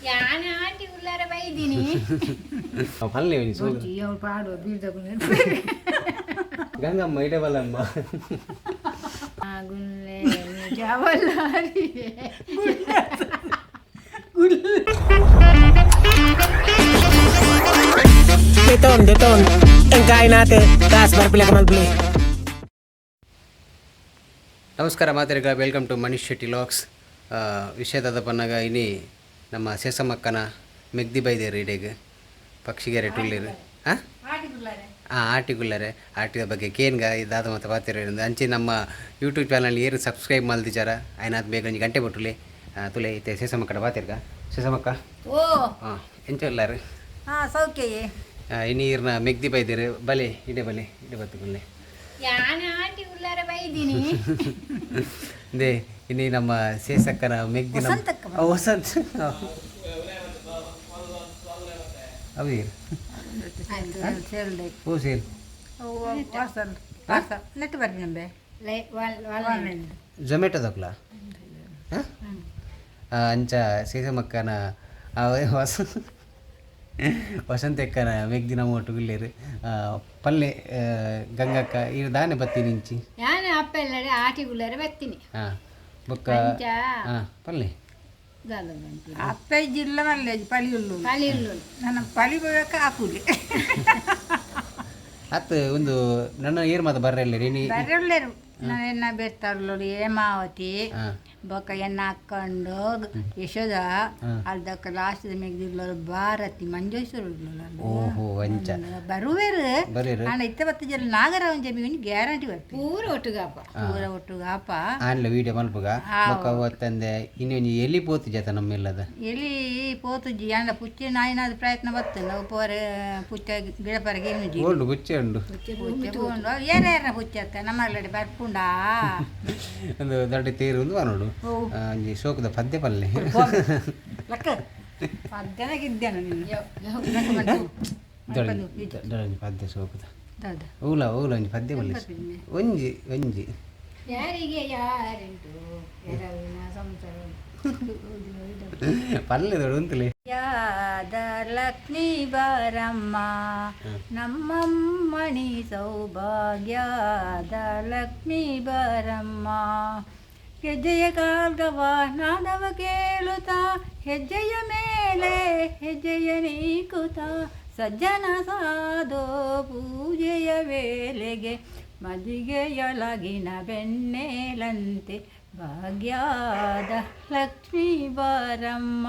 ಯಾನ್ ಆಂಟಿ ಉಲ್ಲಾರ ಬೈದಿನಿ. ಪಲ್ಲೆ ಒಂಜಿ ಸೋಲು. ಅವ್ಳು ಪಾಡುವ ಬೀರ್ದಗುಲ್. Gangamma ಇಡೆ ಬಲ್ಲಮ್ಮ. ಗುಲ್ಲೆ ನಿಜವಲ್ಲಾರಿ. Deton, deton. Ang kain natin. Taas para pila ka malbli. ನಮಸ್ಕಾರ ಮಾತೆರೆಗಳ, welcome to Manish Shetty vlogs. ವಿಷಯದಾದ ಪನ್ನಗ ಇನಿ ನಮ್ಮ ಸೇಸಮಕ್ಕನ ಮೆಗ್ದಿ ಬೈದೇರು ಇಡೆಗ್ ಪಕ್ಷಿಗೆರೆ ಟುಳ್ಳಿರು. ಹಾಂ ಹಾಂ, ಆಟಿಗುಲ್ಲರೆ. ಆಟಿದ ಬಗ್ಗೆ ಕೇನ್ಗ ಇದಾದ ಮತ್ತು ಪಾತಿರ. ಅಂಚೆ ನಮ್ಮ ಯೂಟ್ಯೂಬ್ ಚಾನಲ್ ಏರು ಸಬ್ಸ್ಕ್ರೈಬ್ ಮಲ್ದಿಜಾರ ಆಯ್ನಾತ್ ಬೇಗ ಒಂಜಿ ಗಂಟೆ ಬಟ್ಟುಲೆ ತುಲೆ. ಇತ್ತೆ ಸೇಸಮಕ್ಕಡ ಪಾತಿರ್ಗ. ಸೇಸಮಕ್ಕ. ಓ. ಹಾಂ, ಎಂಚ ಉಲ್ಲಾರು? ಹಾ, ಸೌಖ್ಯಯೇ. ಇನಿ ಈರ್ನ ಮೆಗ್ದಿ ಬೈದೇರು. ಬಲೆ ಇಡೆ, ಬಲೆ ಇಡೆ ಬತ್ತುಗುಲ್ಲೆ. ಯಾನ್ ಆಂಟಿ ಉಲ್ಲಾರ ಬೈದಿನಿ. They ಇನಿ ನಮ್ಮ ಸೇಸಕ್ಕನ ಮೆಗ್ದಿ ನಮ್ಮ ವಸಂತಕ್ಕ. ವಸಂತ ಅವು. ಸೇಲ್ಡೆ. ಓ ಸೇಲ್. ಪಾರ್ಸಲ್ ನೆಟ್ ಬರ್ರಿ ನಂಬೆ. ಲೈ ವಾಲ್ ವಾಲ್. ಝೊಮ್ಯಾಟೊದಕ್ಲ ಅಂಚ ಸೇಸಮಕ್ಕನ ವಸ ವಸಂತಕ್ಕನ ಮೆಗ್ದಿ ನಮ್ಮ ಒಟ್ಟು ಗುಲ್ಲೇರು. ಪಲ್ಲೆ ಗಂಗಕ್ಕ, ಇರು ದಾನೆ ಬತ್ತೀನಿ ಇಂಚಿ? ಯಾನ್ ಅಪ್ಪ ಎಲ್ಲಡೆ ಆಟಿ ಗುಲ್ಲಾರ ಬತ್ತೀನಿ. ಹಾಂ, ಬೊಕ್ಕ? ಅಂಚ. ಹಾಂ, ಪಲ್ಲೆ. ದಾದ ಬಂತು? ಅಪ್ಪ ಜಿಲ್ಲ ಮಲ್ಲೆ ಪಲಿ ಉಳ್ಳು. ಖಾಲಿ ಉಳ್ಳು. ನನ್ನ ಪಲಿ ಬೇಕಾ ಹಾಕುಲಿ. ಅತ್ ಒಂದು ನನ್ನ ಏರ್ ಮಾತ ಬರ್ರೆಲ್ಲ ನೀ. ಬರ್ರಿ. ನಾನು ಎನ್ನ ಬೆರ್ತಾರಲ್ಲೋ ಹೇಮಾವತಿ. ಹಾಂ. ಬೊಕ್ಕ ಎನ್ನ ಹಾಕೊಂಡು ಯಶೋದ ಅಲ್ದಕ್ಕ ಲಾಸ್ಟ್ ಮೆಗ್ದಿಲ್ಲ ಭಾರತಿ ಮಂಜೇಶ್ವರ. ಓಹೋ, ಅಂಚ. ಬರುವೇರು. ಬರ್ರೇರು. ಆಂಡ ಇತ್ತ ಬತ್ತ ಜನ ನಾಗರ ಒಂಜಿ ಒಂಜಿ ಗ್ಯಾರಂಟಿ ಬರ್ಪಿ. ಪೂರ ಒಟ್ಟುಗಾಪ. ಪೂರ ಒಟ್ಟುಗ ಆಪ. ಆನ್ಲ ವೀಡಿಯೋ ಮಲ್ಪುಗ. ಬೊಕ್ಕ ಅವತ್ತಂದೆ ಇನ್ನೊಂಜಿ ಎಲ್ಲಿ ಪೋತು ಜಾತ ನಮ್ಮ ಇಲ್ಲದ? ಎಲ್ಲಿ ಪೋತುಜಿ ಅಂಡ ಪುಚ್ಚೆ ನಾಯಿನಾದ ಪ್ರಯತ್ನ ಬತ್ತು ನಾವು ಪೋರೆ ಪುಚ್ಚ ಗಿಡಪರಗೆ ಇನುಜಿ. ಓಲ್ಡು ಗುಚ್ಚೆ ಉಂಡು. ಪುಚ್ಚೆ ಪೋಂಡು ಏರ ಏರ ಪುಚ್ಚೆ ಅತ್ತ ನಮ್ಮಲ್ಲಡೆ ಬರ್ಪುಂಡಾ? ಒಂದು ದೊಡ್ಡ ತೇರು ಒಂದು ನೋಡು. ಓ. ಒಂಜಿ ಶೋಕದ ಪದ್ಯ ಪಲ್ಲೆ. ಲಕ್ಕ ಪದ್ಯನಾಗಿದ್ದೇನೆ ನೀನು. ದೊಡ್ಡ ದೊಡ್ಡ ಒಂಜಿ ಪದ್ಯ ಶೋಕದ. ದಾದ? ಓಲ ಓಲ ಒಂಜಿ ಪದ್ಯ ಪಲ್ಲೆ. ಒಂಜಿ ಒಂಜಿ. ಯಾರಿಗೆ ಯಾರುಂಟು ಎರವಿನ ಸಂಸಾರ. ಪಲ್ಲೆ ದೊಡ್ಡ ಉಂತಲೆ. ಯಾದ ಲಕ್ಷ್ಮೀ ಬಾರಮ್ಮ ನಮ್ಮಮ್ಮಣಿ ಸೌಭಾಗ್ಯದ ಲಕ್ಷ್ಮೀ ಬಾರಮ್ಮ. ಹೆಜ್ಜೆಯ ಕಾಲ್ಗವ ನಾದವ ಕೇಳುತ್ತಾ ಹೆಜ್ಜೆಯ ಮೇಲೆ ಹೆಜ್ಜೆಯ ನೀಕುತ್ತ ಸಜ್ಜನ ಸಾಧೋ ಪೂಜೆಯ ವೇಳೆಗೆ ಮದಿಗೆಯೊಳಗಿನ ಬೆನ್ನೇಲಂತೆ ಭಾಗ್ಯದ ಲಕ್ಷ್ಮೀ ಬಾರಮ್ಮ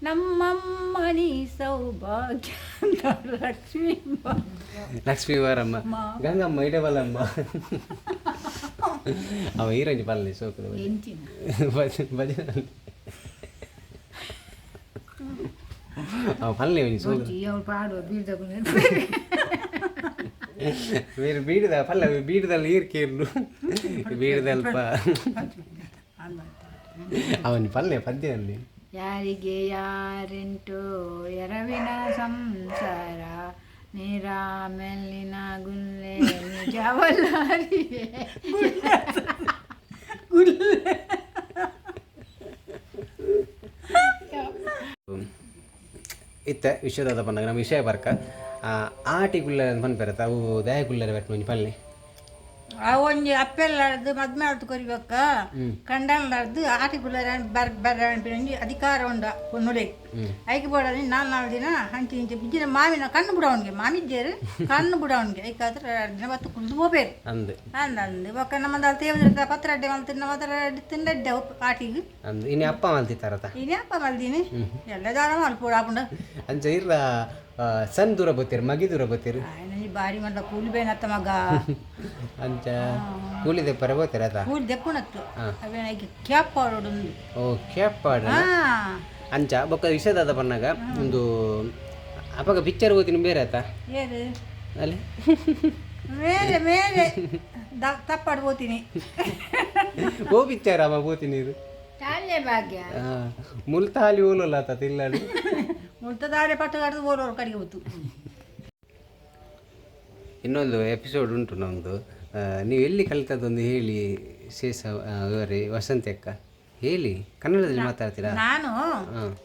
ನಮ್ಮಮ್ಮನಿ ಸೌಭಾಗ್ಯದ ಲಕ್ಷ್ಮೀ ಲಕ್ಷ್ಮೀ ವಾರಮ್ಮ. ಗಂಗಮ್ಮ ಇಡೆ ಬಲ್ಲಮ್ಮ. ಅವ ಈರಂಜಿ ಪಲ್ಲೆ ಶೋಕದ. ಎಂಚಿನ? ಭಜನೆ ಭಜನೆ ಅವ ಪಲ್ಲೆ ಒಂಜಿ ಸೋಕದ. ಅವ್ಳು ಪಾಡುವ ಬೀರ್ದಗುಲ್. ಬೇರೆ ಬೀಡದ ಪಲ್ಲ ಬೀಡದಲ್ಲಿ ನೀರು ಕೇರ್ಲು ಬೀಡದಲ್ಪ ಅವನ ಪಲ್ಲೆ ಪದ್ಯ ಅಲ್ಲಿ. ಯಾರಿಗೆ ಯಾರುಂಟು ಎರವಿನ ಸಂಸಾರ ನೀರ ಮೆಲ್ಲಿನ ಗುಲ್ಲೆ ನಿಜವಲ್ಲಾರಿ. ಇತ್ತ ವಿಶ್ವದಾದ ಪನ್ನಗ ನಮ್ಮ ವಿಷಯ ಬರ್ಕ ಆಟಿ ಗುಲ್ಲ ಪನ್ಪೆರತ ಅವು ದಾಯ ಗುಲ್ಲರ ಬೆಟ್ಟ ಒಂಜಿ ಪಲ್ಲೆ. ಆ ಒಂಜಿ ಅಪ್ಪೆಲ್ಲಾರ್ದು ಮದ್ಮೆ ಆಡ್ದು ಕೊರಿಬೇಕ ಕಂಡನ್ಲಾರ್ದು ಆಟಿ ಗುಲ್ಲರ ಬರ್ ಬರ್ ಒಂಜಿ ಅಧಿಕಾರ ಉಂಡ ಪೊನ್ನುಲೆ ಐಕೆ ಬೋಡ ನಾಲ್ ನಾಲ್ ದಿನ ಹಂಚಿ ಇಂಚಿ ಬಿಜ್ಜಿನ ಮಾಮಿನ ಕಣ್ಣು ಬಿಡವನಿಗೆ ಮಾಮಿಜ್ಜೇರು ಕಣ್ಣು ಬಿಡವನಿಗೆ ಐಕಾದ್ರೆ 2 ದಿನ ಬತ್ತು ಕುಲ್ದು ಹೋಗ್ಬೇರು. ಅಂದ್. ಅಂದ ಅಂದು ಬೊಕ್ಕ ನಮ್ಮ ತೇವದ ಪತ್ರ ಅಡ್ಡೆ ಮಲ್ತಿನ ಮಾತ್ರ ತಿಂದಡ್ಡೆ ಆಟಿಗೆ. ಅಂದ್. ಇನ್ನು ಅಪ್ಪ ಮಲ್ತಿತ್ತಾರತ? ಇನೇ ಅಪ್ಪ ಮಲ್ದೀನಿ ಎಲ್ಲ ದಾರ ಮಲ್ಪೋಡು ಆಪುಂಡ. ಅಂಚ ಇರ್ಲ ಸಣ್ಣ ದೂರ ಬತ್ತೀರಿ ಮಗಿ ದೂರ ಬತ್ತೀರಿ? ಆಯ್ನ ಬಾರಿ ಮಲ್ಲ ಕೂಲಿ ಬೇನತ್ತ ಮಗ. ಅಂಚ ಕೂಲಿ ದೆಪ್ಪರೆ ಬೋತೀರ ಆತ? ಕೂಲಿ ದೆಪ್ಪುನತ್ತು ಅವೇನ ಐಕೆ ಕ್ಯಾಪ್ ಪಾಡೋಡು. ಓ, ಕ್ಯಾಪ್ ಪಾಡ. ಹಾ. ಅಂಚ ಬೊಕ್ಕ ವಿಷಯದಾದ ಪನ್ನಗ ಒಂದು ಅಪಗ ಪಿಕ್ಚರ್ ಓದಿನ ಬೇರೆ ಆತ. ಏರು? ಅಲ್ಲಿ. ಮೇಲೆ ಮೇಲೆ ತಪ್ಪಾಡು ಹೋಗ್ತೀನಿ. ಓ ಪಿಕ್ಚರ್ ಅಮ್ಮ ಪೋತಿ ನೀರು? ತಾಲ್ಯ ಭಾಗ್ಯ. ಮುಲ್ತಾಲಿ ಓಲಲ್ಲ ಆತ ತಿಲ್ಲಡು. ಮುಲ್ತದಾರೆ ಪಟ್ಟು ಕಡ್ದು ಬೋಲೋರು ಕಡೆಗೆ ಹೋತು. ಇನ್ನೊಂದು ಎಪಿಸೋಡ್ ಉಂಟು ನಮ್ಮದು. ನೀವು ಎಲ್ಲಿ ಕಲಿತದ್ದೊಂದು ಹೇಳಿ ಶೇಷ ಇವರೇ ವಸಂತಿ ಅಕ್ಕ. ಹೇಳಿ, ಕನ್ನಡದಲ್ಲಿ ಮಾತಾಡ್ತೀರಾ? ನಾನು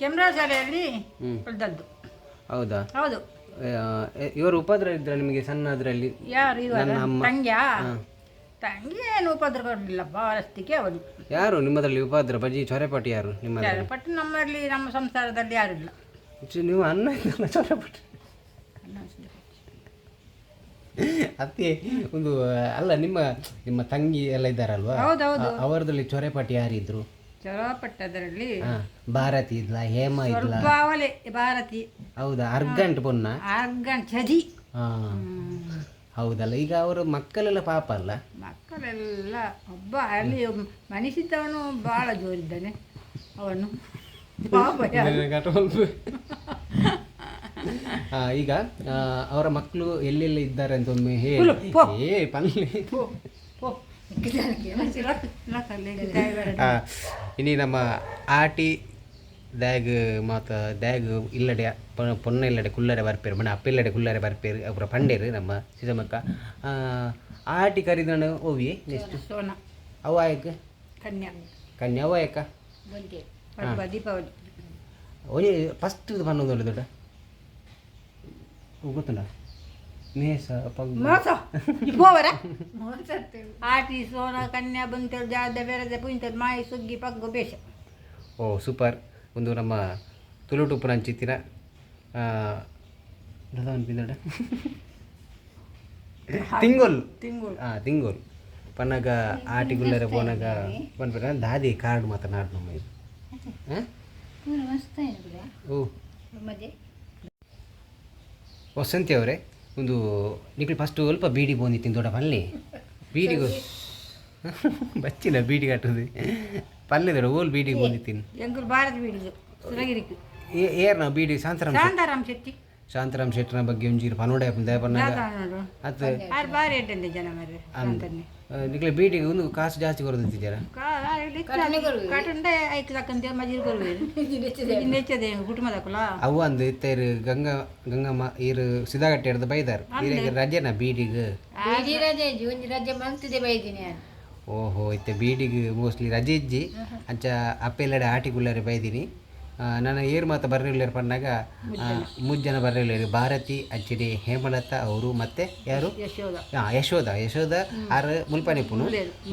ಕೆಮರಾ ಶಾಲೆಯಲ್ಲಿ ಕಲಿತದ್ದು. ಹೌದಾ? ಹೌದು. ಇವರು ಉಪದ್ರ ಇದ್ರ ನಿಮಗೆ ಸಣ್ಣ ಅದರಲ್ಲಿ? ಯಾರು ಇವರು? ನನ್ನ ಅಮ್ಮ. ತಂಗಿಯಾ? ತಂಗಿ ಏನು ಉಪದ್ರ ಕೊಡಲಿಲ್ಲಪ್ಪ, ಅವರಷ್ಟಿಗೆ ಅವನು. ಯಾರು ನಿಮ್ಮದ್ರಲ್ಲಿ ಉಪದ್ರ ಬಜಿ ಚೊರೆಪಾಟಿ ಯಾರು ನಿಮ್ಮದ್ರಲ್ಲಿ? ಬಟ್ ನಮ್ಮಲ್ಲಿ, ನಮ್ಮ ಸಂಸಾರದಲ್ಲಿ ಯಾರು ಇಲ್ಲ. ನೀವು ಅನ್ನ ಇದ್ದಲ್ಲ ಚೊರೆಪಾಟಿ ಅತ್ತೆ ಒಂದು ಅಲ್ಲ, ನಿಮ್ಮ ನಿಮ್ಮ ತಂಗಿ ಎಲ್ಲ ಇದ್ದಾರಲ್ವಾ? ಹೌದೌದು. ಅವರದಲ್ಲಿ ಚೊರೆಪಾಟಿ ಯಾರಿದ್ರು? ಚೊರಪಟ್ಟದರಲ್ಲಿ ಹಾ, ಭಾರತಿ ಇದ್ಲಾ, ಹೇಮ ಇದ್ಲಾ? ಸ್ವಲ್ಪ ಅವಲೇ ಭಾರತಿ. ಹೌದಾ? ಅರ್ಗಂಟ್ ಪೊನ್ನ. ಆರ್ಗನ್ ಚದಿ. ಹಾ, ಹೌದಲ್ಲ. ಈಗ ಅವರ ಮಕ್ಕಳೆಲ್ಲ ಪಾಪ ಅಲ್ಲ? ಮಕ್ಕಳೆಲ್ಲ ಒಬ್ಬ ಅಲ್ಲಿ ಮನಿಸಿದ್ದವನು ಭಾಳ ಜೋರಿದ್ದಾನೆ, ಅವನು ಪಾಪ ಯಾರು. ಈಗ ಅವರ ಮಕ್ಕಳು ಎಲ್ಲೆಲ್ಲಿ ಇದ್ದಾರೆ ಅಂತ ಒಮ್ಮೆ ಹೇಳಿ. ಏ ಪಲ್ಲೆ. ಪೋ. ಇನಿ ನಮ್ಮ ಆಟಿ ದ್ಯಾಗ್ ಮಾತ ದ್ಯಾಗ್ ಇಲ್ಲಡೆ ಪೊನ್ನ ಇಲ್ಲಡೆ ಕುಲ್ಲರೆ ಬರ್ಪೇರು ಮಣ ಅಪ್ಪ ಇಲ್ಲಡೆ ಕುಲ್ಲರೆ ಬರ್ಪೇರು ಅವರ ಪಂಡೇರು ನಮ್ಮ ಸೀತಮ್ಮಕ್ಕ. ಆಟಿ ಕರಿದಣ ಓವಿ ನೆಕ್ಸ್ಟ್. ಸೋನ. ಅವಾಯಕ್? ಕನ್ಯಾ. ಕನ್ಯಾ ಅವಾಯಕ. ಪರ್ಬ ದೀಪಾವಳಿ. ಒಂಜಿ ಫಸ್ಟ್ ಪನ್ನೊಂದು ದೊಡ್ಡ ದೊಡ್ಡ ಗೊತ್ತುಂಡ ಮೇಸ ಪಗ್. ಮೋಸ ಪೋವರ ಆಟಿ ಸೋನ ಕನ್ಯಾ ಬಂತೇಳು ಜಾದ ಬೇರೆದ ಪುಂಚಲ್ ಮಾಯಿ ಸುಗ್ಗಿ ಪಗ್ಗು ಬೇಷ. ಓ ಸೂಪರ್. ಒಂದು ನಮ್ಮ ತುಳುಟುಪ್ಪು ನಂಚಿತ್ತಿನ ತಿಂಗೊಲ್. ತಿಂಗಳು. ಹಾಂ, ತಿಂಗೊಲ್ ಪನ್ನಗ ಆಟಿ ಗುಲ್ಲರೆ ಪೋನಗ ಪನ್ಪಿನ ದಾದಿ ಕಾರ್ಡ್ ಮಾತ್ರ ನಾಡು ನಮ್ಮ ಇದು ಹಾಂ. ಪೂರ ಮಸ್ತ್ ಆಯ್ತು. ಓ. ಮಜೆ. ವಸಂತಿ ಅವರೇ, ಒಂದು ನಿಕ್ಲು ಫಸ್ಟ್ ಅಲ್ಪ ಬೀಡಿ ಬಂದಿತ್ತು ದೊಡ್ಡ ಪಲ್ಲೆ ಬೀಡಿಗೆ ಬಚ್ಚಿನ ಬೀಡಿ ಕಟ್ಟುದು ಪಲ್ಲೆ ದೊಡ್ಡ ಓಲ್ ಬೀಡಿಗೆ ಬಂದಿತ್ತೀನಿ. ಎಂಗುಲ್ ಭಾರತ ಬೀಡಿದು ಸುರಗಿರಿக்கு. ಏರ್ ನಾವು ಬೀಡಿ ಶಾಂತರಾಮ್ ಶೆಟ್ಟಿ. ಶಾಂತಾರಾಮ್ ಶೆಟ್ಟಿ. ಶಾಂತರಾಮ್ ಶೆಟ್ಟರ ಬಗ್ಗೆ ಒಂಜೀರು ಪನೋಡೆ ದಯಪನ್ನಾಗ ನೋಡು. ಅತ್. ಆರು ಬಾರಿ ಎಡ್ಡಂದೆ ಜನ ಮರ್ರೆ ಶಾಂತನ್ನೇ. ನಿಕ್ಲೆ ಬೀಡಿಗೆ ಒಂದು ಕಾಸು ಜಾಸ್ತಿ ಕೊರದಿತ್ತಿದ್ದೀರಾ? ಕಟುಂಡೆ ಐಕ್ ತಕ್ಕಂತೆ ಮಜೀರ್ ಕೊರುವೇರು ನೆಚ್ಚದೆ ಕುಟುಂಬದಕ್ಕಲ. ಅವು ಅಂದು ಇತ್ತೇರು ಗಂಗಾ ಗಂಗಮ್ಮ ಈರು ಸಿದಾಗಟ್ಟೆ ಹಿಡ್ದು ಬೈದಾರ್ ಈರೆಗ್ ರಜೆನ ಬೀಡಿಗೆ. ಬೀಡಿ ರಜೆ ಇಜ್ಜಿ, ಒಂಜಿ ರಜೆ ಮಂತಿದೆ ಬೈದಿನಿ ನಾನು. ಓಹೋ, ಇತ್ತೆ ಬೀಡಿಗೆ ಮೋಸ್ಟ್ಲಿ ರಜೆ ಇಜ್ಜಿ ಅಂಚ ಅಪ್ಪೆಲ್ಲಡೆ ಆಟಿ ಗುಲ್ಲರೆ ಬೈದಿನಿ. ನನ್ನ ಏರು ಮಾತ ಬರ್ರಿಲ್ಲೇರು ಪನ್ನಾಗ ಮುಜ್ಜನ ಬರ್ರಿಲ್ಲೇರು ಭಾರತಿ ಅಂಚನೆ ಹೇಮಲತಾ ಅವರು ಮತ್ತೆ ಯಾರು? ಯಶೋಧ. ಹಾಂ, ಯಶೋಧ ಯಶೋಧ ಆರು ಮುಲ್ಪನಿಪ್ಪುನು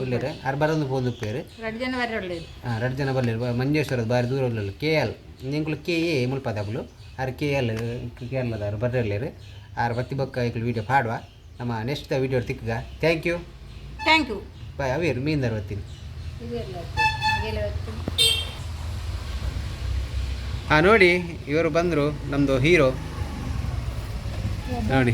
ಉಲ್ಲೇರು ಆರು ಬರೊಂದು ಪೋಂದು ಉಪ್ಪೇರು. ಎರಡು ಜನ ಬರ ಒಳ್ಳೇದು. ಹಾಂ, ಎರಡು ಜನ ಬರ್ಲಿರು. ಮಂಜೇಶ್ವರದ ಬಾರಿ ದೂರ ಉಳ್ಳಲ್ಲ ಕೆ ಎಲ್ ನಿಂಕುಲು ಕೆ ಎ ಮುಲ್ಪದಗುಲು ಆರು ಕೆ ಎಲ್ ಕೇರಳದಾರು ಬರ್ರಿಲ್ಲೇರು ಆರು ಬತ್ತಿ ಬೊಕ್ಕ ಇಕ್ಲು ವೀಡಿಯೋ ಪಾಡುವ ನಮ್ಮ ನೆಕ್ಸ್ಟ್ ವೀಡಿಯೋ ತಿಕ್ಕಗ. Thank you. Thank you. Bye. ಅವೇರು ಮೀನ್ದಾರ ಬತ್ತೀನಿ. ಇದೆಲ್ಲ ಹಾಗೆಲ್ಲ ಹೊತ್ತು. ಹಾಂ, ನೋಡಿ ಇವರು ಬಂದರು, ನಮ್ಮದು ಹೀರೋ ನೋಡಿ.